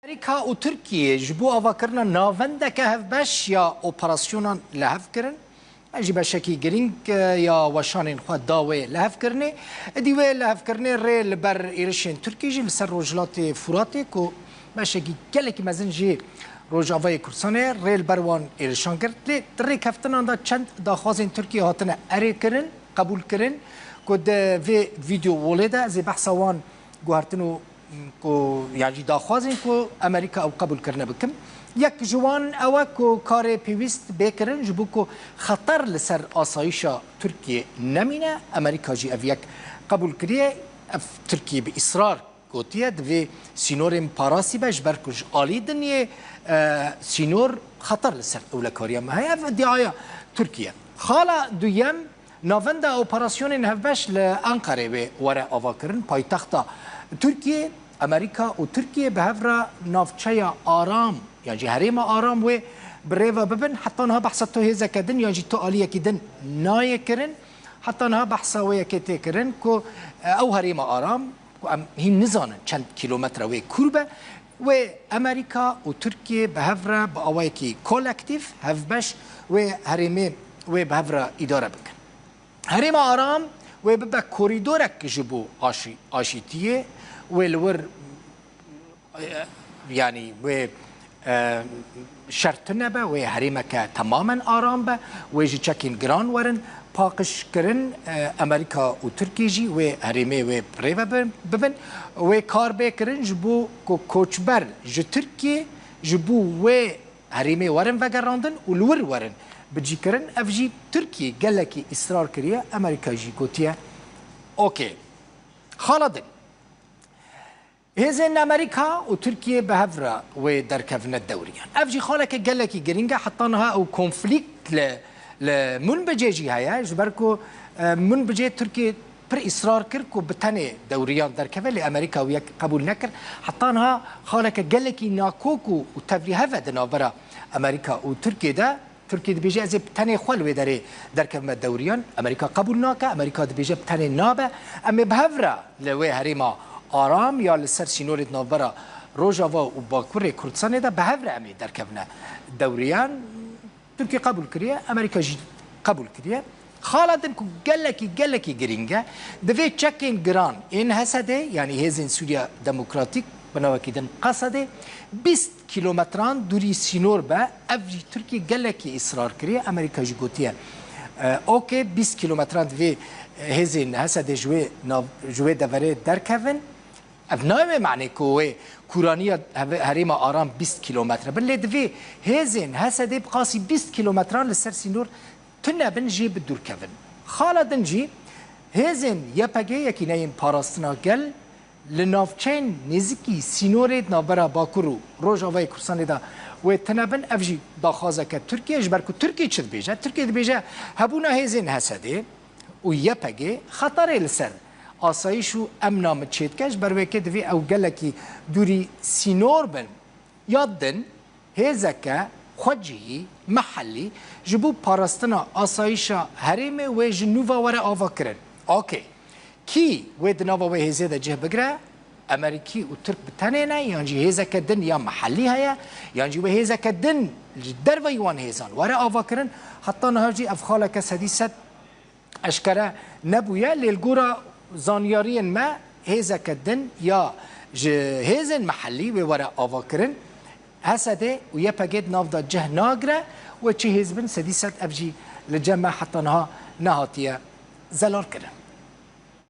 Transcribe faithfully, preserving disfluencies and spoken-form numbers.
Amerîka û Tirkiye ji bo avakirina navendeke hevbeş ya operasyonan li hev kirin. Em jî beşekî girîng, e, ya weşanên xwe da wê li hev kirinê. Êdî wê li hev kirinê rê li ber êrişên Tirkiyê jî li ser Rojhilatê Furatê ku beşekî gelekî mezin jî Rojavayê Kurdistanê rê li ber wan êrişan girt. Lê di rêkeftinan de çend daxwazên Tirkiyê hatine erê kirin, qebûl kirin ku di vê vîdeo wolê de ez ê behsa wan guhertin û ku, yan jî daxwazên ku Amerîka ew qebûl kirine bikim. Yek ji wan ew e ku karê pêwîst bê kirin ji bo ku xeter li ser asayîşa Tirkiyê nemîne. Amerîka jî ev yek qebûl kiriye. Ev Tirkiyê bi îsrar gotiye, divê sînorên parasî be, ji ber ku ji alî din yê, e, sînor xeter li ser ewlekariya me heye. Ev îdiaya Tirkiye. Xala duyem, navenda operasyonên hevbeş li Enqerê wê were avakirin. Paytexta Tirkiyê, Amerîka û Tirkiye bi hev re navçeya aram, yan jî herêma aram wê bi rê ve bibin. Heta niha behsa tu hêzeke din yan jî tu aliyekî din nayê kirin. Heta niha behsa wê yekê tê kirin ku, e, ew herêma aram, ku em hîn nizanin çend kîlometre wê kûr be, wê Amerîka û Tirkiye bi hev re bi awayekî kolektîf, hevbeş wê herêmê wê bi hev re îdare bikin. Herêma aram wê bibe korîdorek ji bo aşî-, aşîtiyê, wê li wir, e, yanî wê, e, şer tune be, wê herêmeke temamen aram be, wê ji çekên giran werin paqijkirin, e, Amerîka û Tirkiye jî wê herêmê wê bi rê ve bin-, bibin, wê kar bê kirin ji bo ku koçber ji Tirkiye ji bo wê herêmê werin vegerandin û li wir werin bicîkirin. Ev jî Tirkiye gelekî îsrar kiriye, Amerîka jî gotiye, okey. Xala din. Hêzên Amerîka û Tirkiye bi hev re wê derkevine dewriyan. Ev jî xaleke gelekî girîng e. Heta niha ew konflîkt li, li Munbicê jî heye. Ji ber ku, e, Munbicê Tirkiye pir îsrar kir ku bi tenê dewriyan derkeve, lê Amerîka wê yek qebûl nekir. Heta niha xaleke gelekî nakok û, û tevlîhev e di navbera Amerîka û Tirkiye de. Tirkiye dibêje, ez ê bi tenê xwe li wê derê derkevime dewriyan. Amerîka qebûl nake. Amerîka dibêje, bi tenê nabe. Em ê bi hev re li wê herêma aram ya li ser sînorê di navbera Rojava û Bakurê Kurdistanê de bi hev re em ê derkevine dewriyan. Tirkiye qebûl kiriye, Amerîka jî qebûl kiriye. Xala din ku gelekî, gelekî girîng e, divê çekên giran ên H S D, yanî Hêzên Sûriya Demokratîk, bi navekî din Qesedê, bîst kîlometran dûrî sînor be. Ev jî Tirkiye gelekî îsrar kiriye. Amerîka jî gotiye, e, okey, bîst kîlometran divê, e, hêzên H S D ji wê nav-, ji wê deverê derkevin. Ev nayê wê manê ku wê kûraniya heve-, herêma aram bîst kîlometre bin, lê divê hêzên H S D bi qasî bîst kîlometran li ser sînor tune bin, jê bi dûr kevin. Xala din jî hêzên Y P G, Yekîneyên Parastina Gel, li navçeyên nêzîkî sînorê di navbera Bakur û Rojavayê Kurdistanê de wê tune bin. Ev jî daxwazeke Tirkiye, ji ber ku Tirkiye çi dibêje? Tirkiye dibêje, hebûna hêzên H S D û Y P G xeterê li ser asayîş û emna min çêdike, ji ber wê yekê divê ew gelekî dûrî sînor bin. Ya din, hêzeke xwecihî, mehellî, ji bo parastina asayîşa herêmê wê ji nû ve were avakirin. Okey. Kî wê di nava wê hêzê de cih bigire? Amerîkî û Tirk bi tenê ne, yan jî hêzeke din ya mehellî heye, yan jî wê hêzeke din ji derveyî wan hêzan were avakirin. Heta niha jî ev xaleke sedî sed eşkere nebûye, lê li gora zanyariyên me hêzeke din ya ji hêzên mehellî wê were avakirin. H S D û Y P G di nav de cih nagire, wê çi hêz bin, sedî sed ev jî li cem me heta niha nehatiye zelalkirin.